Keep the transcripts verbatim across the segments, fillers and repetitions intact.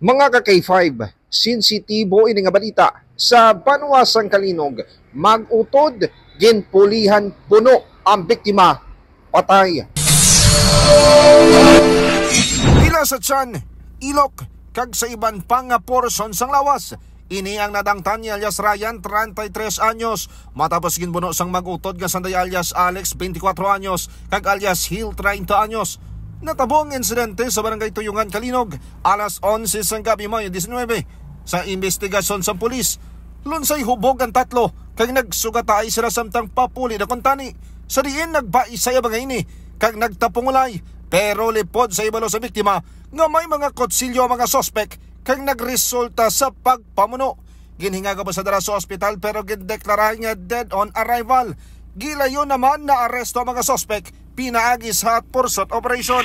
Mga ka K five, sensitibo ini nga balita. Sa banwa sang Calinog, mag-utod, ginpulihan puno ang biktima, patay. Ila sa tiyan, ilok, kag sa iban pa nga porson sang lawas. Ini ang nadangtan ni alias Ryan, treinta y tres anyos, matapos ginbuno sang mag-utod nga sanday alias Alex, twenty-four anyos, kag alias Hil, treinta anyos. Natabo ang insidente sa Barangay Tuyungan, Calinog, alas onse sang gabi, Mayo diecinuebe. Sa imbestigasyon sang pulis, lunsay hubog ang tatlo kag nagsugatay sila samtang papuli na kuntani. Sa diin nagbaisay ang mga ini kag nagtapungulay, pero lipod sa hibalo sa biktima nga may mga kutsilyo ang mga suspek kag nagresulta sa pagpamuno. Ginhingaga pa sa dara sa ospital pero gindeklara nga dead on arrival. Gilayon naman na aresto ang mga suspek pinaagi sa hot pursuit operation.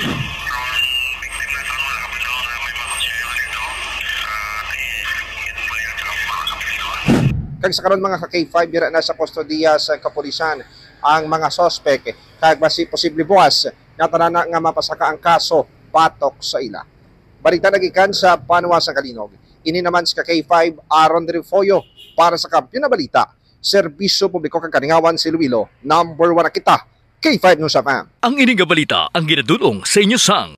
Kag sa karon, mga ka K five, dira na sa kustodiya sa kapulisan ang mga suspek, kag basi posible buwas nga tanan na nga mapasaka ang kaso batok sa ila. Balita nagikan sa banwa sang Calinog. Ini naman si ka K five, Aaron Refollo, para sa Kampiyon na Balita, Serbisyo Publiko kag Kalingawan sa Iloilo, number one na kita, K five News F M. Ang ini nga balita ang ginadul-ong sa inyo sang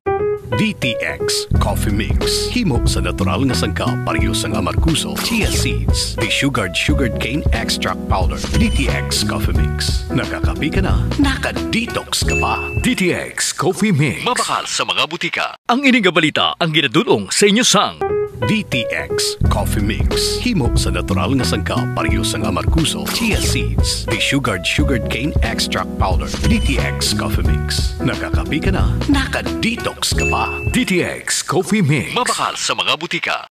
D T X Coffee Mix. Himo sa natural nga sangkap, pareho sang amargoso, chia seeds, desugared sugarcane extract powder. D T X Coffee Mix. Nakakape ka na, naka-detox ka pa. D T X Coffee Mix. Mabakal sa mga butika. Ang ini nga balita ang ginadul-ong sa inyo sang D T X Coffee Mix. Himo sa natural nga sangkap, pareho sang amargoso, chia seeds, desugared sugarcane extract powder. D T X Coffee Mix. Nakakape ka na, naka-detox ka pa. D T X Coffee Mix. Mabakal sa mga butika.